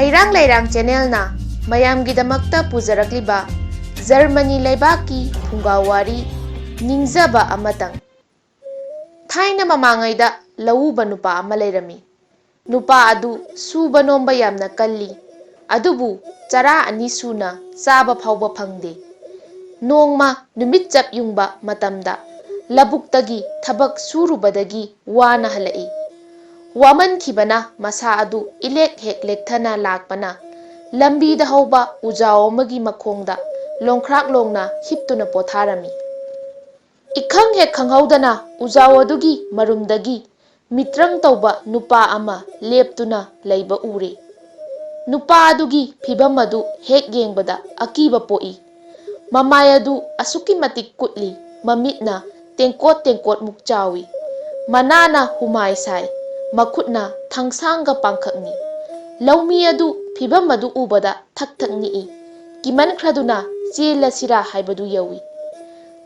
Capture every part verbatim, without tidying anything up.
ꯍꯩꯔꯥꯡ ꯂꯩꯔꯥꯡ ꯆꯦꯅꯦꯜꯅ ꯃꯌꯥꯝꯒꯤꯗꯃꯛꯇ ꯄꯨꯖꯔꯛꯂꯤꯕ Germany ꯂꯩꯕꯥꯛꯀꯤ ꯐꯨꯡꯒꯥ ꯋꯥꯔꯤ, ꯅꯤꯡꯖꯕ ꯑꯃꯇꯪ꯫ ꯊꯥꯏꯅ ꯃꯃꯥꯡꯉꯩꯗ ꯂꯧꯎꯕ ꯅꯨꯄꯥ ꯑꯃ ꯂꯩꯔꯝꯃꯤ꯫ ꯅꯨꯄꯥ ꯑꯗꯨ ꯁꯨꯕ ꯅꯣꯝꯕ ꯌꯥꯝꯅ ꯀꯜꯂꯤ, ꯑꯗꯨꯕꯨ ꯆꯔꯥ ꯑꯅꯤ ꯁꯨꯅ ꯆꯥꯕ ꯐꯥꯎꯕ ꯐꯪꯗꯦ꯫ ꯅꯣꯡꯃ ꯅꯨꯃꯤꯠ ꯆꯞ ꯌꯨꯡꯕ ꯃꯇꯝꯗ ꯂꯧꯕꯨꯛꯇꯒꯤ ꯊꯕꯛ ꯁꯨꯔꯨꯕꯗꯒꯤ ꯋꯥꯅ ꯍꯜꯂꯛꯏ꯫ ꯋꯥꯃꯟꯈꯤꯕꯅ ꯃꯁꯥ ꯑꯗꯨ ꯏꯂꯦꯛ ꯍꯦꯛ ꯂꯦꯛꯊꯅ ꯂꯥꯛꯄꯅ, ꯂꯝꯕꯤꯗ ꯍꯧꯕ ꯎꯖꯥꯎ ꯑꯃꯒꯤ ꯃꯈꯣꯡꯗ ꯂꯣꯡꯈ꯭ꯔꯥꯛ ꯂꯣꯡꯅ ꯍꯤꯞꯇꯨꯅ ꯄꯣꯊꯥꯔꯝꯃꯤ꯫ ꯏꯈꯪ ꯍꯦꯛ ꯈꯪꯍꯧꯗꯅ ꯎꯖꯥꯎ ꯑꯗꯨꯒꯤ ꯃꯔꯨꯝꯗꯒꯤ ꯃꯤꯇ꯭ꯔꯪ ꯇꯧꯕ ꯅꯨꯄꯥ ꯑꯃ ꯂꯦꯞꯇꯨꯅ ꯂꯩꯕ ꯎꯔꯦ꯫ ꯅꯨꯄꯥ ꯑꯗꯨꯒꯤ ꯐꯤꯚꯝ ꯑꯗꯨ ꯍꯦꯛ ꯌꯦꯡꯕꯗ ꯑꯀꯤꯕ ꯄꯣꯛꯏ꯫ ꯃꯃꯥꯏ ꯑꯗꯨ ꯑꯁꯨꯛꯀꯤ ꯃꯇꯤꯛ ꯀꯨꯠꯂꯤ, ꯃꯃꯤꯠꯅ ꯇꯦꯡꯀꯣꯠ ꯇꯦꯡꯀꯣꯠꯃꯨꯛ ꯆꯥꯎꯏ꯫ ꯃꯅꯥꯅ ꯍꯨꯃꯥꯏ ꯁꯥꯏ, ꯃꯈꯨꯠꯅ ꯊꯥꯡꯁꯥꯡꯒ ꯄꯥꯡꯈꯛꯅꯤ꯫ ꯂꯧꯃꯤ ꯑꯗꯨ ꯐꯤꯚꯝ ꯑꯗꯨ ꯎꯕꯗ ꯊꯛ ꯊꯛ ꯅꯤꯛꯏ꯫ ꯀꯤꯃꯟꯈ꯭ꯔꯗꯨꯅ ꯆꯦꯜꯂꯁꯤꯔꯥ ꯍꯥꯏꯕꯗꯨ ꯌꯧꯏ꯫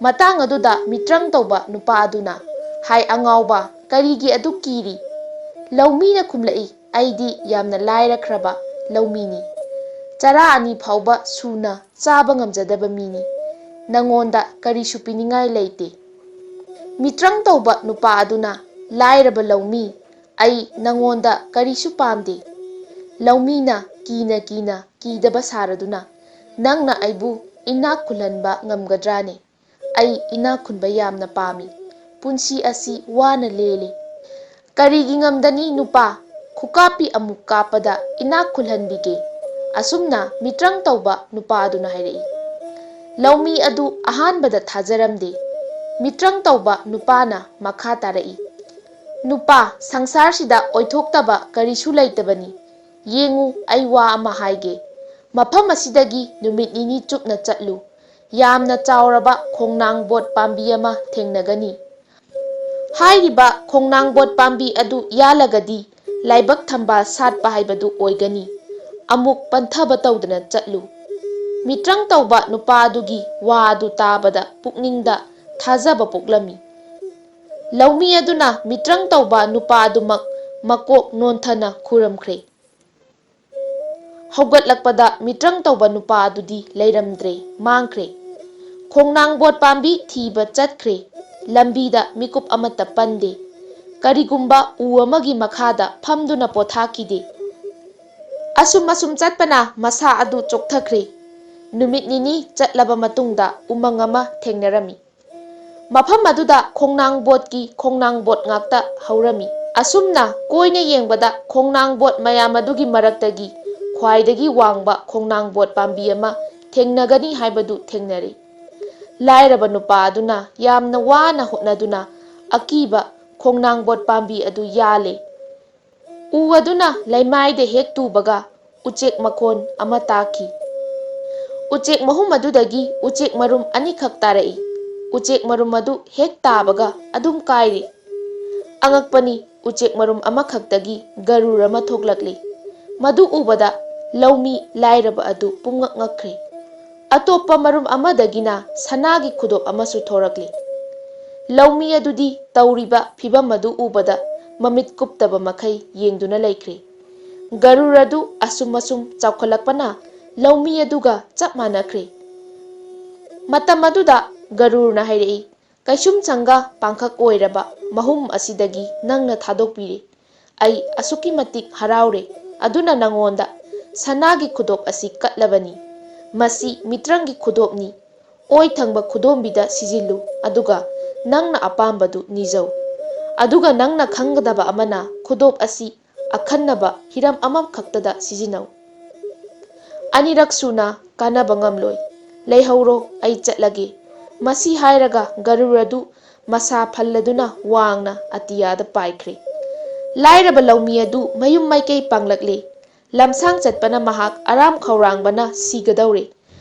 ꯃꯇꯥꯡ ꯑꯗꯨꯗ ꯃꯤꯇ꯭ꯔꯪ ꯇꯧꯕ ꯅꯨꯄꯥ ꯑꯗꯨꯅ, "ꯍꯥꯏ ꯑꯉꯥꯎꯕ, ꯀꯔꯤꯒꯤ ꯑꯗꯨꯛ ꯀꯤꯔꯤ?" ꯂꯧꯃꯤꯅ ꯈꯨꯝꯂꯛꯏ, "ꯑꯩꯗꯤ ꯌꯥꯝꯅ ꯂꯥꯏꯔꯈ꯭ꯔꯕ ꯂꯧꯃꯤꯅꯤ꯫ ꯆꯔꯥ ꯑꯅꯤ ꯐꯥꯎꯕ ꯁꯨꯅ ꯆꯥꯕ ꯉꯝꯖꯗꯕ ꯃꯤꯅꯤ꯫ ꯅꯉꯣꯟꯗ ꯀꯔꯤꯁꯨ ꯄꯤꯅꯤꯡꯉꯥꯏ ꯂꯩꯇꯦ꯫" ꯃꯤꯇ꯭ꯔꯪ ꯇꯧꯕ ꯅꯨꯄꯥ ꯑꯗꯨꯅ, "ꯂꯥꯏꯔꯕ ꯂꯧꯃꯤ, ꯑꯩ ꯅꯉꯣꯟꯗ ꯀꯔꯤꯁꯨ ꯄꯥꯝꯗꯦ꯫ ꯂꯧꯃꯤꯅ ꯀꯤꯅ ꯀꯤꯅ ꯀꯤꯗꯕ ꯁꯥꯔꯗꯨꯅ ꯅꯪꯅ ꯑꯩꯕꯨ ꯏꯅꯥꯛ ꯈꯨꯜꯍꯟꯕ ꯉꯝꯒꯗ꯭ꯔꯥꯅꯦ? ꯑꯩ ꯏꯅꯥꯛ ꯈꯨꯟꯕ ꯌꯥꯝꯅ ꯄꯥꯝꯃꯤ꯫ ꯄꯨꯟꯁꯤ ꯑꯁꯤ ꯋꯥꯅ ꯂꯦꯜꯂꯤ꯫" "ꯀꯔꯤꯒꯤ ꯉꯝꯗꯅꯤ ꯅꯨꯄꯥ? ꯈꯨꯀꯥꯞꯄꯤ ꯑꯃꯨꯛ ꯀꯥꯞꯄꯗ ꯏꯅꯥꯛ ꯈꯨꯜꯍꯟꯕꯤꯒꯦ꯫" ꯑꯁꯨꯝꯅ ꯃꯤꯇ꯭ꯔꯪ ꯇꯧꯕ ꯅꯨꯄꯥ ꯑꯗꯨꯅ ꯍꯥꯏꯔꯛꯏ꯫ ꯂꯧꯃꯤ ꯑꯗꯨ ꯑꯍꯥꯟꯕꯗ ꯊꯥꯖꯔꯝꯗꯦ꯫ ꯃꯤꯇ꯭ꯔꯪ ꯇꯧꯕ ꯅꯨꯄꯥꯅ ꯃꯈꯥ ꯇꯥꯔꯛꯏ, "ꯅꯨꯄꯥ, ꯁꯪꯁꯥꯔꯁꯤꯗ ꯑꯣꯏꯊꯣꯛꯇꯕ ꯀꯔꯤꯁꯨ ꯂꯩꯇꯕꯅꯤ꯫ ꯌꯦꯡꯉꯨ, ꯑꯩ ꯋꯥ ꯑꯃ ꯍꯥꯏꯒꯦ꯫ ꯃꯐꯝ ꯑꯁꯤꯗꯒꯤ ꯅꯨꯃꯤꯠ ꯅꯤꯅꯤ ꯆꯨꯞꯅ ꯆꯠꯂꯨ꯫ ꯌꯥꯝꯅ ꯆꯥꯎꯔꯕ ꯈꯣꯡꯅꯥꯡ ꯕꯣꯠ ꯄꯥꯝꯕꯤ ꯑꯃ ꯊꯦꯡꯅꯒꯅꯤ꯫ ꯍꯥꯏꯔꯤꯕ ꯈꯣꯡꯅꯥꯡ ꯕꯣꯠ ꯄꯥꯝꯕꯤ ꯑꯗꯨ ꯌꯥꯜꯂꯒꯗꯤ ꯂꯥꯏꯕꯛ ꯊꯝꯕꯥꯜ ꯁꯥꯠꯄ ꯍꯥꯏꯕꯗꯨ ꯑꯣꯏꯒꯅꯤ꯫ ꯑꯃꯨꯛ ꯄꯟꯊꯕ ꯇꯧꯗꯅ ꯆꯠꯂꯨ꯫" ꯃꯤꯇ꯭ꯔꯪ ꯇꯧꯕ ꯅꯨꯄꯥ ꯑꯗꯨꯒꯤ ꯋꯥ ꯑꯗꯨ ꯇꯥꯕꯗ ꯄꯨꯛꯅꯤꯡꯗ ꯊꯥꯖꯕ ꯄꯣꯛꯂꯝꯃꯤ꯫ ꯂꯧꯃꯤ ꯑꯗꯨꯅ ꯃꯤꯇ꯭ꯔꯪ ꯇꯧꯕ ꯅꯨꯄꯥ ꯑꯗꯨꯃꯛ ꯃꯀꯣꯛ ꯅꯣꯟꯊꯅ ꯈꯨꯔꯨꯝꯈ꯭ꯔꯦ꯫ ꯍꯧꯒꯠꯂꯛꯄꯗ ꯃꯤꯇ꯭ꯔꯪ ꯇꯧꯕ ꯅꯨꯄꯥ ꯑꯗꯨꯗꯤ ꯂꯩꯔꯝꯗ꯭ꯔꯦ, ꯃꯥꯡꯈ꯭ꯔꯦ꯫ ꯈꯣꯡꯅꯥꯡꯕꯣꯠ ꯄꯥꯝꯕꯤ ꯊꯤꯕ ꯆꯠꯈ꯭ꯔꯦ꯫ ꯂꯝꯕꯤꯗ ꯃꯤꯀꯨꯞ ꯑꯃꯠꯇ ꯄꯟꯗꯦ꯫ ꯀꯔꯤꯒꯨꯝꯕ ꯎ ꯑꯃꯒꯤ ꯃꯈꯥꯗ ꯐꯝꯗꯨꯅ ꯄꯣꯊꯥꯈꯤꯗꯦ꯫ ꯑꯁꯨꯝ ꯑꯁꯨꯝ ꯆꯠꯄꯅ ꯃꯁꯥ ꯑꯗꯨ ꯆꯣꯛꯊꯈ꯭ꯔꯦ꯫ ꯅꯨꯃꯤꯠ ꯅꯤꯅꯤ ꯆꯠꯂꯕ ꯃꯇꯨꯡꯗ ꯎꯃꯪ ꯑꯃ ꯊꯦꯡꯅꯔꯝꯃꯤ꯫ ꯃꯐꯝ ꯑꯗꯨꯗ ꯈꯣꯡꯅꯥꯡꯕꯣꯠꯀꯤ ꯈꯣꯡꯅꯥꯡꯕꯣꯠ ꯉꯥꯛꯇ ꯍꯧꯔꯝꯃꯤ꯫ ꯑꯁꯨꯝꯅ ꯀꯣꯏꯅ ꯌꯦꯡꯕꯗ ꯈꯣꯡꯅꯥꯡꯕꯣꯠ ꯃꯌꯥꯝ ꯑꯗꯨꯒꯤ ꯃꯔꯛꯇꯒꯤ ꯈ꯭ꯋꯥꯏꯗꯒꯤ ꯋꯥꯡꯕ ꯈꯣꯡꯅꯥꯡꯕꯣꯠ ꯄꯥꯝꯕꯤ ꯑꯃ ꯊꯦꯡꯅꯒꯅꯤ ꯍꯥꯏꯕꯗꯨ ꯊꯦꯡꯅꯔꯦ꯫ ꯂꯥꯏꯔꯕ ꯅꯨꯄꯥ ꯑꯗꯨꯅ ꯌꯥꯝꯅ ꯋꯥꯅ ꯍꯣꯠꯅꯗꯨꯅ ꯑꯀꯤꯕ ꯈꯣꯡꯅꯥꯡꯕꯣꯠ ꯄꯥꯝꯕꯤ ꯑꯗꯨ ꯌꯥꯜꯂꯦ꯫ ꯎ ꯑꯗꯨꯅ ꯂꯩꯃꯥꯏꯗ ꯍꯦꯛ ꯇꯨꯕꯒ ꯎꯆꯦꯛ ꯃꯈꯣꯟ ꯑꯃ ꯇꯥꯈꯤ꯫ ꯎꯆꯦꯛ ꯃꯍꯨꯝ ꯑꯗꯨꯗꯒꯤ ꯎꯆꯦꯛ ꯃꯔꯨꯝ ꯑꯅꯤꯈꯛ ꯇꯥꯔꯛꯏ꯫ ꯎꯆꯦꯛ ꯃꯔꯨꯝ ꯑꯗꯨ ꯍꯦꯛ ꯇꯥꯕꯒ ꯑꯗꯨꯝ ꯀꯥꯏꯔꯦ꯫ ꯑꯉꯛꯄꯅꯤ, ꯎꯆꯦꯛ ꯃꯔꯨꯝ ꯑꯃꯈꯛꯇꯒꯤ ꯒꯔꯨꯔ ꯑꯃ ꯊꯣꯛꯂꯛꯂꯤ꯫ ꯃꯗꯨ ꯎꯕꯗ ꯂꯧꯃꯤ ꯂꯥꯏꯔꯕ ꯑꯗꯨ ꯄꯨꯡꯉꯛ ꯉꯛꯈ꯭ꯔꯦ꯫ ꯑꯇꯣꯞꯄ ꯃꯔꯨꯝ ꯑꯃꯗꯒꯤꯅ ꯁꯅꯥꯒꯤ ꯈꯨꯗꯣꯞ ꯑꯃꯁꯨ ꯊꯣꯔꯛꯂꯤ꯫ ꯂꯧꯃꯤ ꯑꯗꯨꯗꯤ ꯇꯧꯔꯤꯕ ꯐꯤꯚꯝ ꯑꯗꯨ ꯎꯕꯗ ꯃꯃꯤꯠ ꯀꯨꯞꯇꯕ ꯃꯈꯩ ꯌꯦꯡꯗꯨꯅ ꯂꯩꯈ꯭ꯔꯦ꯫ ꯒꯔꯨꯔ ꯑꯗꯨ ꯑꯁꯨꯝ ꯑꯁꯨꯝ ꯆꯥꯎꯈꯠꯂꯛꯄꯅ ꯂꯧꯃꯤ ꯑꯗꯨꯒ ꯆꯞ ꯃꯥꯟꯅꯈ꯭ꯔꯦ꯫ ꯃꯇꯝ ꯑꯗꯨꯗ ꯒꯔꯨꯔꯅ ꯍꯥꯏꯔꯛꯏ, "ꯀꯩꯁꯨꯝꯁꯪꯒ ꯄꯥꯡꯈꯛ ꯑꯣꯏꯔꯕ ꯃꯍꯨꯝ ꯑꯁꯤꯗꯒꯤ ꯅꯪꯅ ꯊꯥꯗꯣꯛꯄꯤꯔꯦ꯫ ꯑꯩ ꯑꯁꯨꯛꯀꯤ ꯃꯇꯤꯛ ꯍꯔꯥꯎꯔꯦ꯫ ꯑꯗꯨꯅ ꯅꯉꯣꯟꯗ ꯁꯅꯥꯒꯤ ꯈꯨꯗꯣꯞ ꯑꯁꯤ ꯀꯠꯂꯕꯅꯤ꯫ ꯃꯁꯤ ꯃꯤꯇ꯭ꯔꯪꯒꯤ ꯈꯨꯗꯣꯞꯅꯤ꯫ ꯑꯣꯏ ꯊꯪꯕ ꯈꯨꯗꯣꯝꯕꯤꯗ ꯁꯤꯖꯤꯜꯂꯨ, ꯑꯗꯨꯒ ꯅꯪꯅ ꯑꯄꯥꯝꯕꯗꯨ ꯅꯤꯖꯧ꯫ ꯑꯗꯨꯒ ꯅꯪꯅ ꯈꯪꯒꯗꯕ ꯑꯃꯅ, ꯈꯨꯗꯣꯞ ꯑꯁꯤ ꯑꯈꯟꯅꯕ ꯍꯤꯔꯝ ꯑꯃꯈꯛꯇꯗ ꯁꯤꯖꯤꯟꯅꯧ꯫ ꯑꯅꯤꯔꯛ ꯁꯨꯅ ꯀꯥꯟꯅꯕ ꯉꯝꯂꯣꯏ꯫ ꯂꯩꯍꯧꯔꯣ, ꯑꯩ ꯆꯠꯂꯒꯦ꯫" ꯃꯁꯤ ꯍꯥꯏꯔꯒ ꯒꯔꯨꯔ ꯑꯗꯨ ꯃꯁꯥ ꯐꯜꯂꯗꯨꯅ ꯋꯥꯡꯅ ꯑꯇꯤꯌꯥꯗ ꯄꯥꯏꯈ꯭ꯔꯦ꯫ ꯂꯥꯏꯔꯕ ꯂꯧꯃꯤ ꯑꯗꯨ ꯃꯌꯨꯝ ꯃꯥꯏꯀꯩ ꯄꯥꯡꯂꯛꯂꯦ꯫ ꯂꯝꯁꯥꯡ ꯆꯠꯄꯅ ꯃꯍꯥꯛ ꯑꯔꯥꯝ ꯈꯧꯔꯥꯡꯕꯅ ꯁꯤꯒꯗꯧꯔꯦ꯫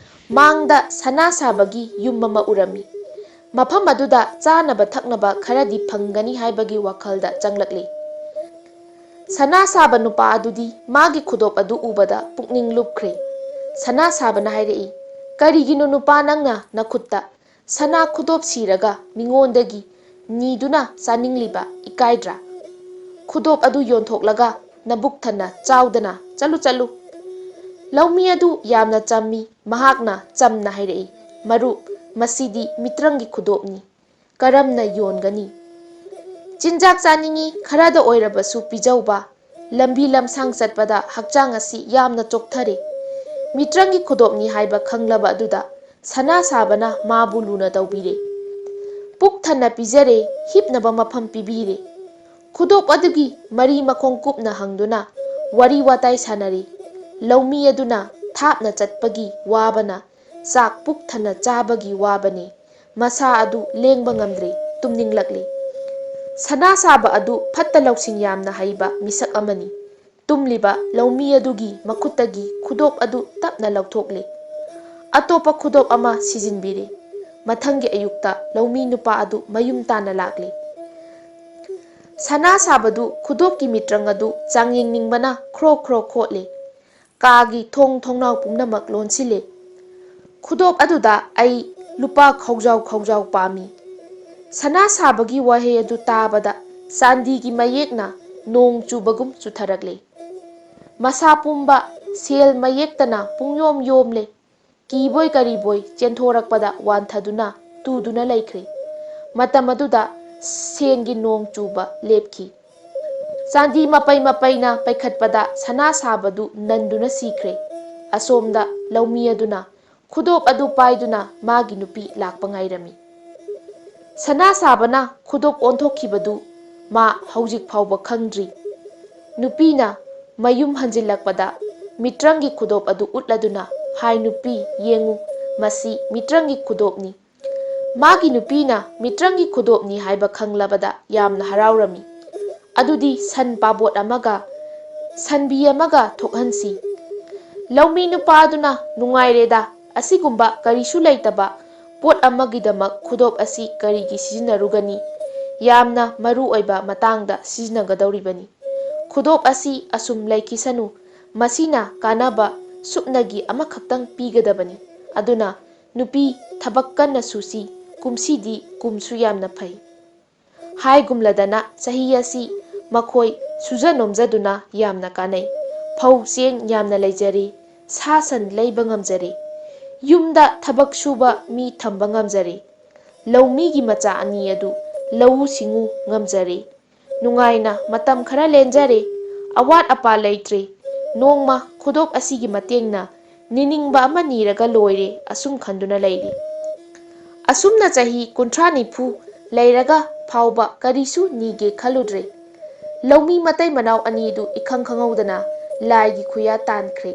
ꯃꯥꯡꯗ ꯁꯅꯥ ꯁꯥꯕꯒꯤ ꯌꯨꯝ ꯑꯃ ꯎꯔꯝꯃꯤ꯫ ꯃꯐꯝ ꯑꯗꯨꯗ ꯆꯥꯅꯕ ꯊꯛꯅꯕ ꯈꯔꯗꯤ ꯐꯪꯒꯅꯤ ꯍꯥꯏꯕꯒꯤ ꯋꯥꯈꯜꯗ ꯆꯪꯂꯛꯂꯤ꯫ ꯁꯅꯥ ꯁꯥꯕ ꯅꯨꯄꯥ ꯑꯗꯨꯗꯤ ꯃꯥꯒꯤ ꯈꯨꯗꯣꯞ ꯑꯗꯨ ꯎꯕꯗ ꯄꯨꯛꯅꯤꯡ ꯂꯨꯞꯈ꯭ꯔꯦ꯫ ꯁꯅꯥ ꯁꯥꯕꯅ ꯍꯥꯏꯔꯛꯏ, "ꯀꯔꯤꯒꯤꯅꯣ ꯅꯨꯄꯥ ꯅꯪꯅ ꯅꯈꯨꯠꯇ ꯁꯅꯥ ꯈꯨꯗꯣꯞ ꯁꯤꯔꯒ ꯃꯤꯉꯣꯟꯗꯒꯤ ꯅꯤꯗꯨꯅ ꯆꯥꯅꯤꯡꯂꯤꯕ? ꯏꯀꯥꯏꯗ꯭ꯔꯥ? ꯈꯨꯗꯣꯞ ꯑꯗꯨ ꯌꯣꯟꯊꯣꯛꯂꯒ ꯅꯕꯨꯛ ꯊꯟꯅ ꯆꯥꯎꯗꯅ ꯆꯠꯂꯨ, ꯆꯠꯂꯨ꯫" ꯂꯧꯃꯤ ꯑꯗꯨ ꯌꯥꯝꯅ ꯆꯝꯃꯤ꯫ ꯃꯍꯥꯛꯅ ꯆꯝꯅ ꯍꯥꯏꯔꯛꯏ, "ꯃꯔꯨꯞ, ꯃꯁꯤꯗꯤ ꯃꯤꯇ꯭ꯔꯪꯒꯤ ꯈꯨꯗꯣꯞꯅꯤ꯫ ꯀꯔꯝꯅ ꯌꯣꯟꯒꯅꯤ? ꯆꯤꯟꯖꯥꯛ ꯆꯥꯅꯤꯡꯏ, ꯈꯔꯗ ꯑꯣꯏꯔꯕꯁꯨ ꯄꯤꯖꯧꯕ꯫ ꯂꯝꯕꯤ ꯂꯝꯁꯥꯡ ꯆꯠꯄꯗ ꯍꯛꯆꯥꯡ ꯑꯁꯤ ꯌꯥꯝꯅ ꯆꯣꯛꯊꯔꯦ꯫" ꯃꯤꯇ꯭ꯔꯪꯒꯤ ꯈꯨꯗꯣꯞꯅꯤ ꯍꯥꯏꯕ ꯈꯪꯂꯕ ꯑꯗꯨꯗ ꯁꯅꯥ ꯁꯥꯕꯅ ꯃꯥꯕꯨ ꯂꯨꯅ ꯇꯧꯕꯤꯔꯦ꯫ ꯄꯨꯛ ꯊꯟꯅ ꯄꯤꯖꯔꯦ, ꯍꯤꯞꯅꯕ ꯃꯐꯝ ꯄꯤꯕꯤꯔꯦ꯫ ꯈꯨꯗꯣꯞ ꯑꯗꯨꯒꯤ ꯃꯔꯤ ꯃꯈꯣꯡ ꯀꯨꯞꯅ ꯍꯪꯗꯨꯅ ꯋꯥꯔꯤ ꯋꯥꯇꯥꯏ ꯁꯥꯟꯅꯔꯤ꯫ ꯂꯧꯃꯤ ꯑꯗꯨꯅ ꯊꯥꯞꯅ ꯆꯠꯄꯒꯤ ꯋꯥꯕꯅ ꯆꯥꯛ ꯄꯨꯛ ꯊꯟꯅ ꯆꯥꯕꯒꯤ ꯋꯥꯕꯅꯤ꯫ ꯃꯁꯥ ꯑꯗꯨ ꯂꯦꯡꯕ ꯉꯝꯗ꯭ꯔꯦ, ꯇꯨꯝꯅꯤꯡꯂꯛꯂꯦ꯫ ꯁꯅꯥ ꯁꯥꯕ ꯑꯗꯨ ꯐꯠꯇ ꯂꯧꯁꯤꯡ ꯌꯥꯝꯅ ꯍꯩꯕ ꯃꯤꯁꯛ ꯑꯃꯅꯤ꯫ ꯇꯨꯝꯂꯤꯕ ꯂꯧꯃꯤ ꯑꯗꯨꯒꯤ ꯃꯈꯨꯠꯇꯒꯤ ꯈꯨꯗꯣꯞ ꯑꯗꯨ ꯇꯞꯅ ꯂꯧꯊꯣꯛꯂꯦ꯫ ꯑꯇꯣꯞꯄ ꯈꯨꯗꯣꯞ ꯑꯃ ꯁꯤꯖꯤꯟꯕꯤꯔꯦ꯫ ꯃꯊꯪꯒꯤ ꯑꯌꯨꯛꯇ ꯂꯧꯃꯤ ꯅꯨꯄꯥ ꯑꯗꯨ ꯃꯌꯨꯝ ꯇꯥꯅ ꯂꯥꯛꯂꯦ꯫ ꯁꯅꯥ ꯁꯥꯕꯗꯨ ꯈꯨꯗꯣꯞꯀꯤ ꯃꯤꯇ꯭ꯔꯪ ꯑꯗꯨ ꯆꯥꯡꯌꯦꯡꯅꯤꯡꯕꯅ ꯈ꯭ꯔꯣ ꯈ꯭ꯔꯣ ꯈꯣꯠꯂꯦ꯫ ꯀꯥꯒꯤ ꯊꯣꯡ ꯊꯣꯡꯅꯥꯎ ꯄꯨꯝꯅꯃꯛ ꯂꯣꯟꯁꯤꯜꯂꯦ꯫ ꯈꯨꯗꯣꯞ ꯑꯗꯨꯗ ꯑꯩ ꯂꯨꯄꯥ ꯈꯧꯖꯥꯎ ꯈꯧꯖꯥꯎ ꯄꯥꯝꯃꯤ꯫ ꯁꯅꯥ ꯁꯥꯕꯒꯤ ꯋꯥꯍꯩ ꯑꯗꯨ ꯇꯥꯕꯗ ꯆꯥꯟꯗꯤꯒꯤ ꯃꯌꯦꯛꯅ ꯅꯣꯡ ꯆꯨꯕꯒꯨꯝ ꯆꯨꯊꯔꯛꯂꯦ꯫ ꯃꯁꯥ ꯄꯨꯝꯕ ꯁꯦꯜ ꯃꯌꯦꯛꯇꯅ ꯄꯨꯡꯌꯣꯝ ꯌꯣꯝꯂꯦ꯫ ꯀꯤꯕꯣꯏ ꯀꯔꯤꯕꯣꯏ ꯆꯦꯟꯊꯣꯔꯛꯄꯗ ꯋꯥꯟꯊꯗꯨꯅ ꯇꯨꯗꯨꯅ ꯂꯩꯈ꯭ꯔꯦ꯫ ꯃꯇꯝ ꯑꯗꯨꯗ ꯁꯦꯟꯒꯤ ꯅꯣꯡ ꯆꯨꯕ ꯂꯦꯞꯈꯤ꯫ ꯆꯥꯟꯗꯤ ꯃꯄꯩ ꯃꯄꯩꯅ ꯄꯩꯈꯠꯄꯗ ꯁꯅꯥ ꯁꯥꯕꯗꯨ ꯅꯟꯗꯨꯅ ꯁꯤꯈ꯭ꯔꯦ꯫ ꯑꯁꯣꯝꯗ ꯂꯧꯃꯤ ꯑꯗꯨꯅ ꯈꯨꯗꯣꯞ ꯑꯗꯨ ꯄꯥꯏꯗꯨꯅ ꯃꯥꯒꯤ ꯅꯨꯄꯤ ꯂꯥꯛꯄ ꯉꯥꯏꯔꯝꯃꯤ꯫ ꯁꯅꯥ ꯁꯥꯕꯅ ꯈꯨꯗꯣꯞ ꯑꯣꯟꯊꯣꯛꯈꯤꯕꯗꯨ ꯃꯥ ꯍꯧꯖꯤꯛ ꯐꯥꯎꯕ ꯈꯪꯗ꯭ꯔꯤ꯫ ꯅꯨꯄꯤꯅ ꯃꯌꯨꯝ ꯍꯟꯖꯤꯜꯂꯛꯄꯗ ꯃꯤꯇ꯭ꯔꯪꯒꯤ ꯈꯨꯗꯣꯞ ꯑꯗꯨ ꯎꯠꯂꯗꯨꯅ, "ꯍꯥꯏ ꯅꯨꯄꯤ, ꯌꯦꯡꯉꯨ, ꯃꯁꯤ ꯃꯤꯇ꯭ꯔꯪꯒꯤ ꯈꯨꯗꯣꯞꯅꯤ꯫" ꯃꯥꯒꯤ ꯅꯨꯄꯤꯅ ꯃꯤꯇ꯭ꯔꯪꯒꯤ ꯈꯨꯗꯣꯞꯅꯤ ꯍꯥꯏꯕ ꯈꯪꯂꯕꯗ ꯌꯥꯝꯅ ꯍꯔꯥꯎꯔꯝꯃꯤ꯫ "ꯑꯗꯨꯗꯤ ꯁꯟ ꯄꯥꯕꯣꯠ ꯑꯃꯒ ꯁꯟꯕꯤ ꯑꯃꯒ ꯊꯣꯛꯍꯟꯁꯤ꯫" ꯂꯧꯃꯤ ꯅꯨꯄꯥ ꯑꯗꯨꯅ, "ꯅꯨꯡꯉꯥꯏꯔꯦꯗ, ꯑꯁꯤꯒꯨꯝꯕ ꯀꯔꯤꯁꯨ ꯂꯩꯇꯕ ꯄꯣꯠ ꯑꯃꯒꯤꯗꯃꯛ ꯈꯨꯗꯣꯞ ꯑꯁꯤ ꯀꯔꯤꯒꯤ ꯁꯤꯖꯤꯟꯅꯔꯨꯒꯅꯤ? ꯌꯥꯝꯅ ꯃꯔꯨ ꯑꯣꯏꯕ ꯃꯇꯥꯡꯗ ꯁꯤꯖꯤꯟꯅꯒꯗꯧꯔꯤꯕꯅꯤ꯫ ꯈꯨꯗꯣꯞ ꯑꯁꯤ ꯑꯁꯨꯝ ꯂꯩꯈꯤꯁꯅꯨ꯫ ꯃꯁꯤꯅ ꯀꯥꯟꯅꯕ ꯁꯨꯞꯅꯒꯤ ꯑꯃꯈꯛꯇꯪ ꯄꯤꯒꯗꯕꯅꯤ꯫ ꯑꯗꯨꯅ ꯅꯨꯄꯤ, ꯊꯕꯛ ꯀꯟꯅ ꯁꯨꯁꯤ, ꯀꯨꯝꯁꯤꯗꯤ ꯀꯨꯝꯁꯨ ꯌꯥꯝꯅ ꯐꯩ꯫" ꯍꯥꯏꯒꯨꯝꯂꯗꯅ ꯆꯍꯤ ꯑꯁꯤ ꯃꯈꯣꯏ ꯁꯨꯖ ꯅꯣꯝꯖꯗꯨꯅ ꯌꯥꯝꯅ ꯀꯥꯟꯅꯩ꯫ ꯐꯧ ꯆꯦꯡ ꯌꯥꯝꯅ ꯂꯩꯖꯔꯤ꯫ ꯁꯥ ꯁꯟ ꯂꯩꯕ ꯉꯝꯖꯔꯦ꯫ ꯌꯨꯝꯗ ꯊꯕꯛ ꯁꯨꯕ ꯃꯤ ꯊꯝꯕ ꯉꯝꯖꯔꯦ꯫ ꯂꯧꯃꯤꯒꯤ ꯃꯆꯥ ꯑꯅꯤ ꯑꯗꯨ ꯂꯧꯎ ꯁꯤꯡꯎ ꯉꯝꯖꯔꯦ꯫ ꯅꯨꯡꯉꯥꯏꯅ ꯃꯇꯝ ꯈꯔ ꯂꯦꯟꯖꯔꯦ꯫ ꯑꯋꯥꯠ ꯑꯄꯥ ꯂꯩꯇ꯭ꯔꯦ꯫ ꯅꯣꯡꯃ ꯈꯨꯗꯣꯞ ꯑꯁꯤꯒꯤ ꯃꯇꯦꯡꯅ ꯅꯤꯅꯤꯡꯕ ꯑꯃ ꯅꯤꯔꯒ ꯂꯣꯏꯔꯦ ꯑꯁꯨꯝ ꯈꯟꯗꯨꯅ ꯂꯩꯔꯤ꯫ ꯑꯁꯨꯝꯅ ꯆꯍꯤ ꯀꯨꯟꯊ꯭ꯔꯥ ꯅꯤꯐꯨ ꯂꯩꯔꯒ ꯐꯥꯎꯕ ꯀꯔꯤꯁꯨ ꯅꯤꯒꯦ ꯈꯜꯂꯨꯗ꯭ꯔꯦ꯫ ꯂꯧꯃꯤ ꯃꯇꯩ ꯃꯅꯥꯎ ꯑꯅꯤꯗꯨ ꯏꯈꯪ ꯈꯪꯍꯧꯗꯅ ꯂꯥꯏꯒꯤ ꯈꯨꯌꯥ ꯇꯥꯟꯈ꯭ꯔꯦ꯫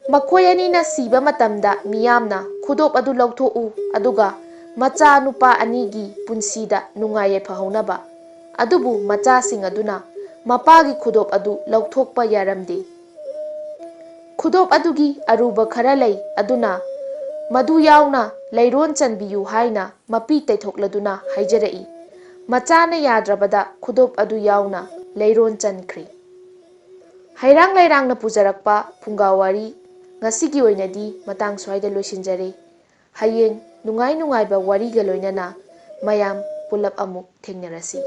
ꯃꯈꯣꯏ ꯑꯅꯤꯅ ꯁꯤꯕ ꯃꯇꯝꯗ ꯃꯤꯌꯥꯝꯅ ꯈꯨꯗꯣꯞ ꯑꯗꯨ ꯂꯧꯊꯣꯛꯎ, ꯑꯗꯨꯒ ꯃꯆꯥ ꯅꯨꯄꯥ ꯑꯅꯤꯒꯤ ꯄꯨꯟꯁꯤꯗ ꯅꯨꯡꯉꯥꯏ ꯌꯥꯏꯐꯍꯧꯅꯕ꯫ ꯑꯗꯨꯕꯨ ꯃꯆꯥꯁꯤꯡ ꯑꯗꯨꯅ ꯃꯄꯥꯒꯤ ꯈꯨꯗꯣꯞ ꯑꯗꯨ ꯂꯧꯊꯣꯛꯄ ꯌꯥꯔꯝꯗꯦ꯫ ꯈꯨꯗꯣꯞ ꯑꯗꯨꯒꯤ ꯑꯔꯨꯕ ꯈꯔ ꯂꯩ, ꯑꯗꯨꯅ ꯃꯗꯨ ꯌꯥꯎꯅ ꯂꯩꯔꯣꯟ ꯆꯟꯕꯤꯌꯨ ꯍꯥꯏꯅ ꯃꯄꯤ ꯇꯩꯊꯣꯛꯂꯗꯨꯅ ꯍꯥꯏꯖꯔꯛꯏ꯫ ꯃꯆꯥꯅ ꯌꯥꯗ꯭ꯔꯕꯗ ꯈꯨꯗꯣꯞ ꯑꯗꯨ ꯌꯥꯎꯅ ꯂꯩꯔꯣꯟ ꯆꯟꯈ꯭ꯔꯦ꯫ ꯍꯩꯔꯥꯡ ꯂꯩꯔꯥꯡꯅ ꯄꯨꯖꯔꯛꯄ ꯐꯨꯡꯒꯥ ꯋꯥꯔꯤ ꯉꯁꯤꯒꯤ ꯑꯣꯏꯅꯗꯤ ꯃꯇꯥꯡ ꯁ꯭ꯋꯥꯏꯗ ꯂꯣꯏꯁꯤꯟꯖꯔꯦ꯫ ꯍꯌꯦꯡ ꯅꯨꯡꯉꯥꯏ ꯅꯨꯡꯉꯥꯏꯕ ꯋꯥꯔꯤꯒ ꯂꯣꯏꯅꯅ ꯃꯌꯥꯝ ꯄꯨꯂꯞ ꯑꯃꯨꯛ ꯊꯦꯡꯅꯔꯁꯤ꯫